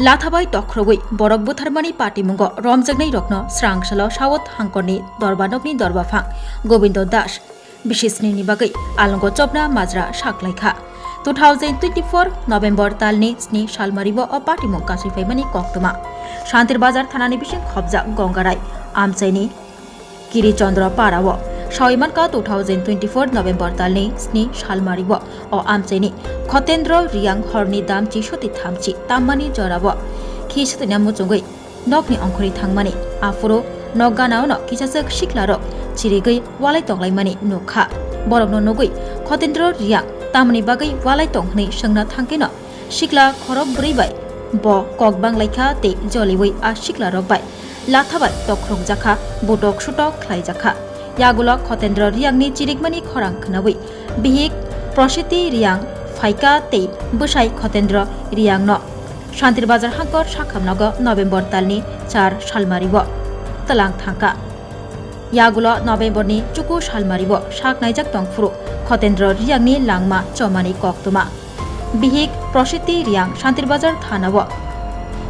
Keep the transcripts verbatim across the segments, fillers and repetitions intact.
Lathabai tokhorogwi borok butharmani patimungo romjaknairokno srangsalo South Hangkorni dorbanokni dorbaphang Gobindo Das bisisnini bagwi alongo chopna majra saklaikha. Two thousand twenty-four November talni sni salmario o patimung kasui phaimani koktwma. Shantir Bazar thanani bising khobjak Gongarai amchaini Kiri Chandra Parao sawi mankha two thousand twenty-four November talni sni salmario o amchaini Khotendra Riang horni damchi soti thamchi tammani jorao khi sotwina muchungwi nokni ongkhorwi thangmani. Aphuru nok ganaono kisachwk siklarok chirigwi walai tonglaimani nukha. Borokno nugwi Khotendra Riang tamni bagwi walai tong hwnwi swngna thangkheno sikla khorok bwrwi bai bo kok banglaikha tei joliwi a siklarok bai latha bai tokhorokjakha, butok sutok khlaijakha. Yagulo Khotendra Riangni chirikmani khorang khwnawi bihik Prositi Riang phaikha tei bwsai Khotendra Riangno Shantir Bazar Hangkor sakhamnogo November talni char salmario twlang thangkha. Yagulo Novemberni chuku salmario sak naijak tongphuru Khotendra Riangni langma chomani koktwma. Bihik Prositi Riang Shantir Bazar thanao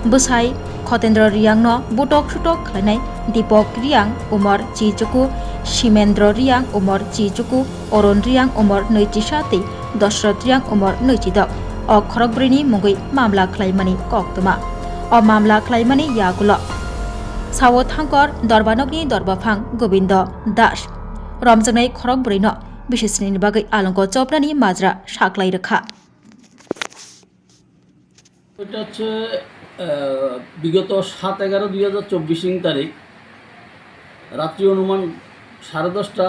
bwsai Khotendra Riangno butok sutok khlainai Dipok Riang umor chi chuku, Simendra Riang umor chi chuku, Oron Riang umor nui chisa tei Dosrot Riang umor nui chidok. O khorokbrwini mungwi mamla khlaimani koktwma. O mamla khlaimani yagulo South Hangkor dorbanokni dorbaphang Gobindo Das romjaknai khorokbrwino bisisnini bagwi alongo chopnani majra saklai rwkha. এটা হচ্ছে, আহ, বিগত সাত এগারো দুই হাজার চব্বিশ ইং তারিখ রাত্রি অনুমান সাড়ে দশটা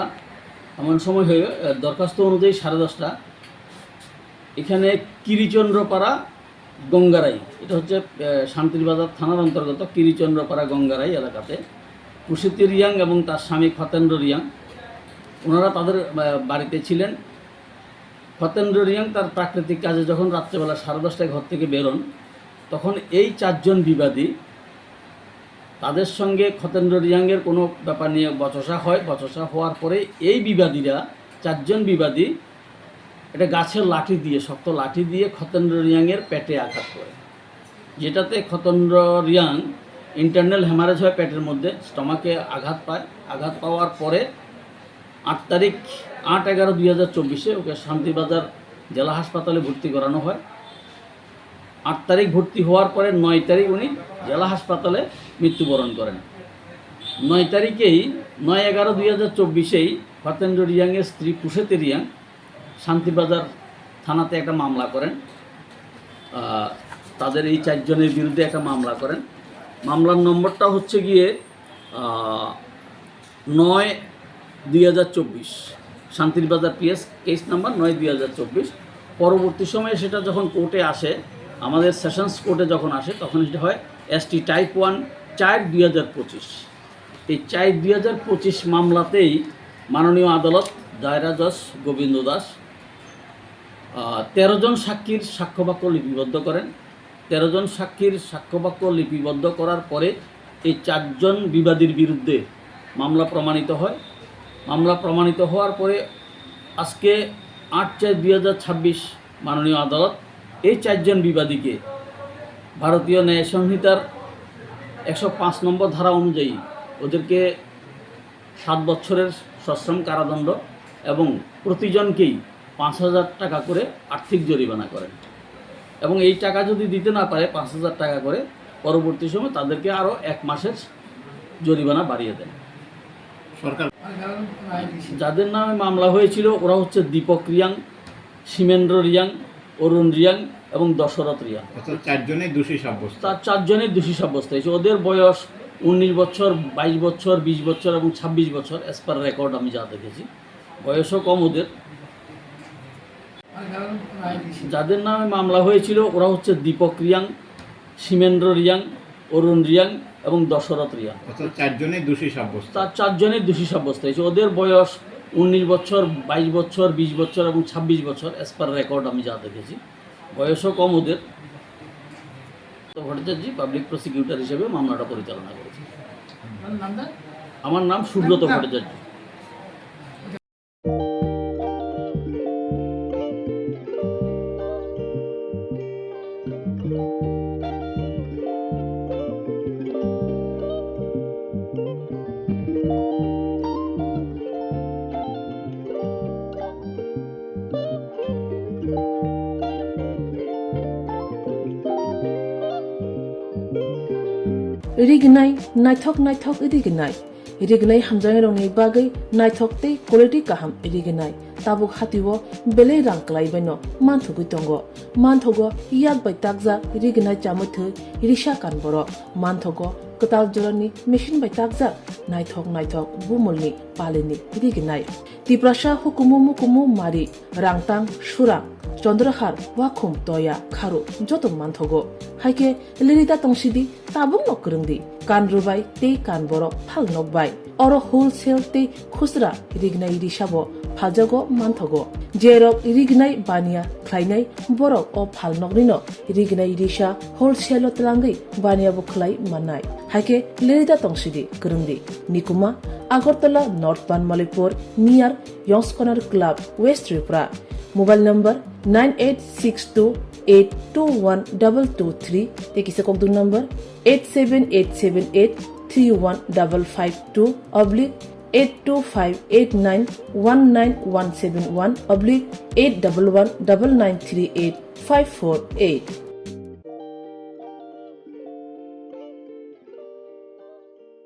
এমন সময় হয়ে, আহ, দরখাস্ত অনুযায়ী সাড়ে দশটা এখানে কিরিচন্দ্রপাড়া গঙ্গারাই, এটা হচ্ছে, আহ, শান্তিরবাজার থানার অন্তর্গত কিরিচন্দ্রপাড়া গঙ্গারাই এলাকাতে কুশিতি রিয়াং এবং তার স্বামী খতেন্দ্র রিয়াং, ওনারা তাদের, আহ, বাড়িতে ছিলেন। খতেন্দ্র রিয়াং তার প্রাকৃতিক কাজে যখন রাত্রেবেলা সাড়ে দশটায় ঘর থেকে বেরোন, তখন এই চারজন বিবাদী, তাদের সঙ্গে খতেন্দ্র রিয়াংয়ের কোনো ব্যাপার নিয়ে বচসা হয়। বচসা হওয়ার পরে এই বিবাদীরা, চারজন বিবাদী, একটা গাছের লাঠি দিয়ে, শক্ত লাঠি দিয়ে খতেন্দ্র রিয়াংয়ের পেটে আঘাত করে, যেটাতে খতেন্দ্র রিয়াং ইন্টারনাল হ্যামারেজ হয় পেটের মধ্যে, স্টমাকে আঘাত পায়। আঘাত পাওয়ার পরে আট তারিখ, আট এগারো দুই হাজার চব্বিশে ওকে শান্তিবাজার জেলা হাসপাতালে ভর্তি করানো হয়। আট তারিখ ভর্তি হওয়ার পরে নয় তারিখ উনি জেলা হাসপাতালে মৃত্যুবরণ করেন। নয় তারিখেই, নয় এগারো দুই হাজার চব্বিশেই খতেন্দ্র রিয়াংয়ের স্ত্রী কুশেতে রিয়াং শান্তিবাজার থানাতে একটা মামলা করেন। আহ, তাদের এই চারজনের বিরুদ্ধে একটা মামলা করেন। মামলার নম্বরটা হচ্ছে গিয়ে, আহ, নয় দুই হাজার চব্বিশ, শান্তির বাজার পিএস, কেস নাম্বার নয় দুই হাজার চব্বিশ। পরবর্তী সময়ে সেটা যখন কোর্টে আসে, আমাদের সেশনস কোর্টে যখন আসে, তখন সেটা হয় এসটি টাইপ ওয়ান, চার দুই হাজার পঁচিশ। এই চার দুই হাজার পঁচিশ মামলাতেই মাননীয় আদালত, দায়রা জজ গোবিন্দ দাস, আহ, তেরো জন সাক্ষীর সাক্ষ্যবাক্য লিপিবদ্ধ করেন। তেরো জন সাক্ষীর সাক্ষ্যবাক্য লিপিবদ্ধ করার পরে এই চারজন বিবাদীর বিরুদ্ধে মামলা প্রমাণিত হয়। মামলা প্রমাণিত হওয়ার পরে আজকে আট চার দুই হাজার ছাব্বিশ মাননীয় আদালত এই চারজন বিবাদীকে ভারতীয় ন্যায় সংহিতার একশো পাঁচ নম্বর ধারা অনুযায়ী ওদেরকে সাত বছরের সশ্রম কারাদণ্ড এবং প্রতিজনকেই পাঁচ হাজার টাকা করে আর্থিক জরিমানা করেন। এবং এই টাকা যদি দিতে না পারে, পাঁচ হাজার টাকা করে, পরবর্তী সময় তাদেরকে আরও এক মাসের জরিমানা বাড়িয়ে দেন। সরকার যাদের নামে মামলা হয়েছিল, ওরা হচ্ছে দীপক রিয়াং, শিমেন্দ্র রিয়াং, অরুণ রিয়াং এবং দশরথ রিয়াং। অর্থাৎ চারজনই দোষী সাব্যস্ত। তার চারজনই দোষী সাব্যস্ত হয়েছে। ওদের বয়স উনিশ বছর, বাইশ বছর, বিশ বছর এবং ছাব্বিশ বছর, as per record আমি যা দেখেছি। বয়সও কম ওদের। যাদের নামে মামলা হয়েছিল, ওরা হচ্ছে দীপক রিয়াং, শিমেন্দ্র রিয়াং, অরুণ রিয়াং এবং দশরথ রিয়াং। অর্থাৎ চারজনই দোষী সাব্যস্ত। তার চারজনই দোষী সাব্যস্ত হয়েছে। ওদের বয়স উনিশ বছর, বাইশ বছর, বিশ বছর এবং ছাব্বিশ বছর, as per record আমি যা দেখেছি। বয়সও কম ওদের। তো ভট্টাচার্য পাবলিক প্রসিকিউটর হিসেবে মামলাটা পরিচালনা করেছে। আমার নাম সুব্রত Bhattacharya. Rignai naithok naithok rignai. Rignai hamjaknairokni bagwi naithok tei quality kaham rignai. Tabuk hatio belai rang kwlaibaino manthogwi tongo. Manthogo yak bai takjak rignai chamwi thwi risa kan borok. Manthogo kwtal jorani machine bai takjak naithok naithok bumulni palini rignai. Tiprasa hukumu mukumu mari, rangtang, surang, chondrahar, wakhum, toya, kharu joto manthogo. Haikhe lerida tongsidi tabukno kwrwngdi, kan rwbai tei kan borok phal nokbai. Oro wholesale tei khusra rignai risabo phaljago manthogo. Jerok rignai baniya khlainai borok o phal noknino rignai risa wholesale o twlangwi baniya bo khlai mannai. Haikhe lerida tongsidi kwrwngdi. Nikuma, Agartala North Banmalipur, near Yong's Corner Club, West Tripura. Mobile number nine eight six two eight two one double two three tei kisa kokdung number eight seven eight seven eight three one double five two oblique eight two five eight nine one nine one seven one oblique eight double one double nine three eight five four eight.